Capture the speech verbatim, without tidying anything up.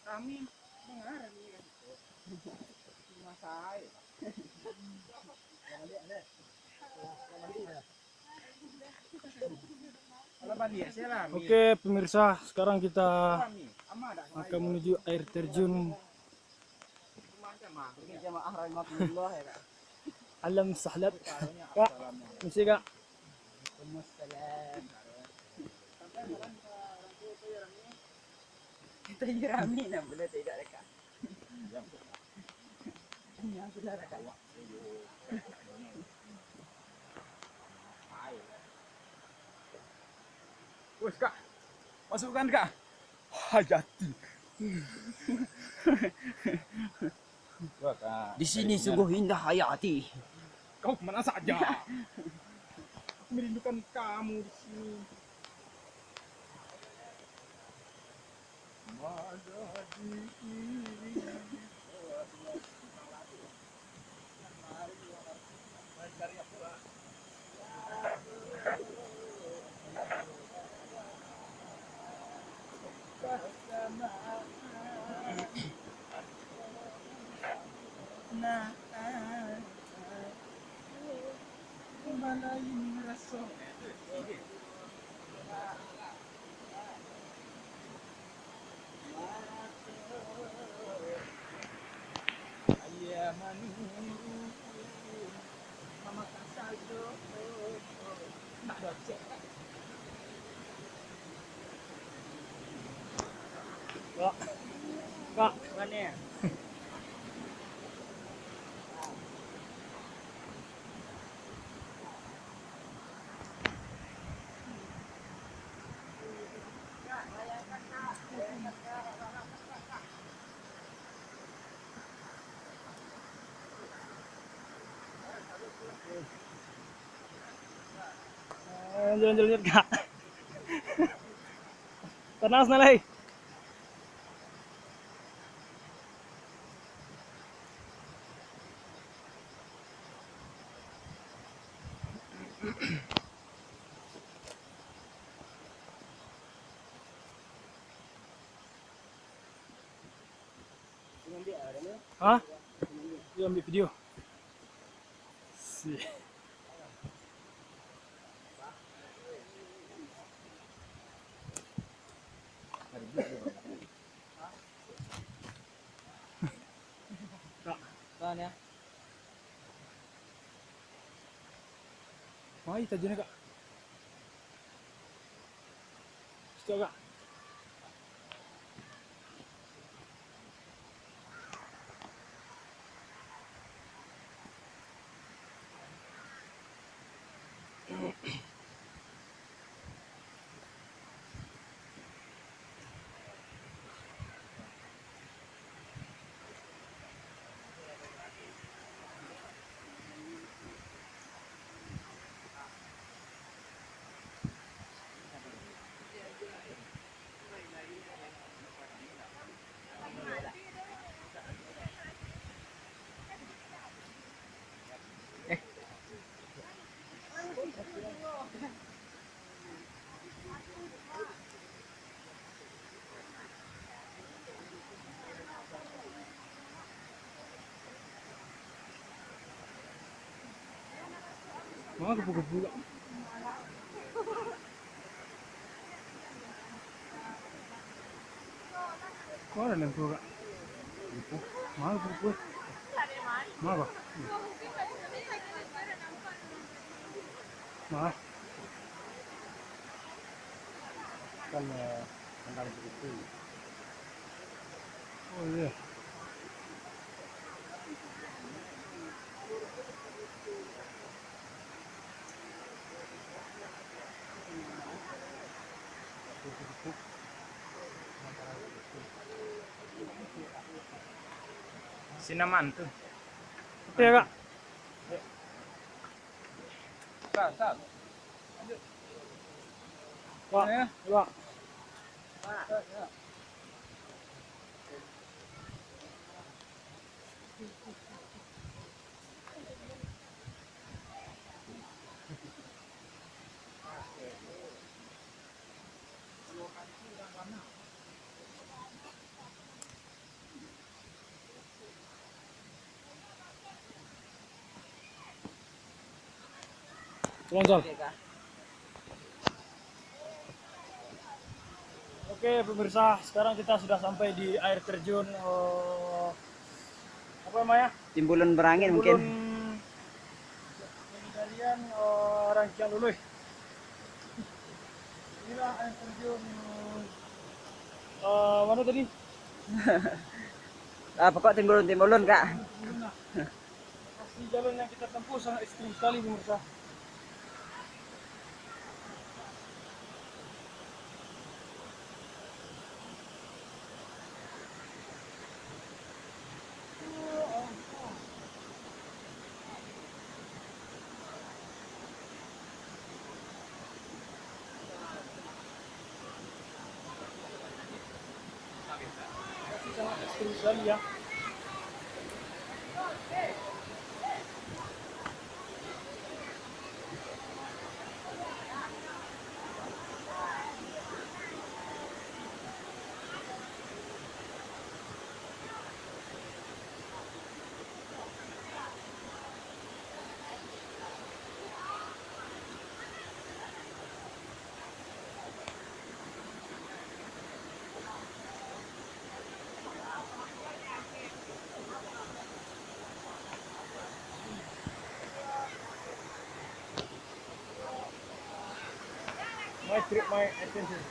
Rami, dengar rami kan. Cuma saya. Kalau balik, saya rami. Oke, pemirsa, sekarang kita Rami, ama dak akan menuju air terjun. Ini jamaah rahimakumullah ya, Kak. Alam Sahlat. Kak, misi, Kak. Waalaikumsalam. Kita jerami nak boleh tidak, Kak? Yang sudah, Kak. Wes, Kak. Masukkan, Kak. Hayati. Wah, Kak. Di sini sungguh indah, Hayati. Kau kemana saja? Aku merindukan kamu di sini. Nah, balain raso. Kak, Kak, mana? Eh, jalan-jalan lihat, Kak. Tenang, senalai. Hah? Dia ambil video. Si. Kak. Tahan ya. Mai tajunnya, Kak. Situ, Kak. Manga kupu-kupu, Kak? Manga kupu-kupu, Kak? Kupu. Manga kupu-kupu? Manga, Kak? Manga. Kan, eh, tentang kupu. Oh, iya. Sinaman tu. Oke, Kak. Kak, Kak. Kak, ya. Kak. Lonjol. Oke, pemirsa, sekarang kita sudah sampai di air terjun, eh, apa namanya? Timbulun Berangin mungkin. Timbulun Pengendalian, eh, Ranciang Luluih. Inilah air terjun, eh, mana tadi? Ah, pokok Timbulun-Timbulun, Kak. Timbulun lah. Pasti jalan yang kita tempuh sangat ekstrim sekali, pemirsa. Sangat ekstrim sekali, ya. My trip, my adventure.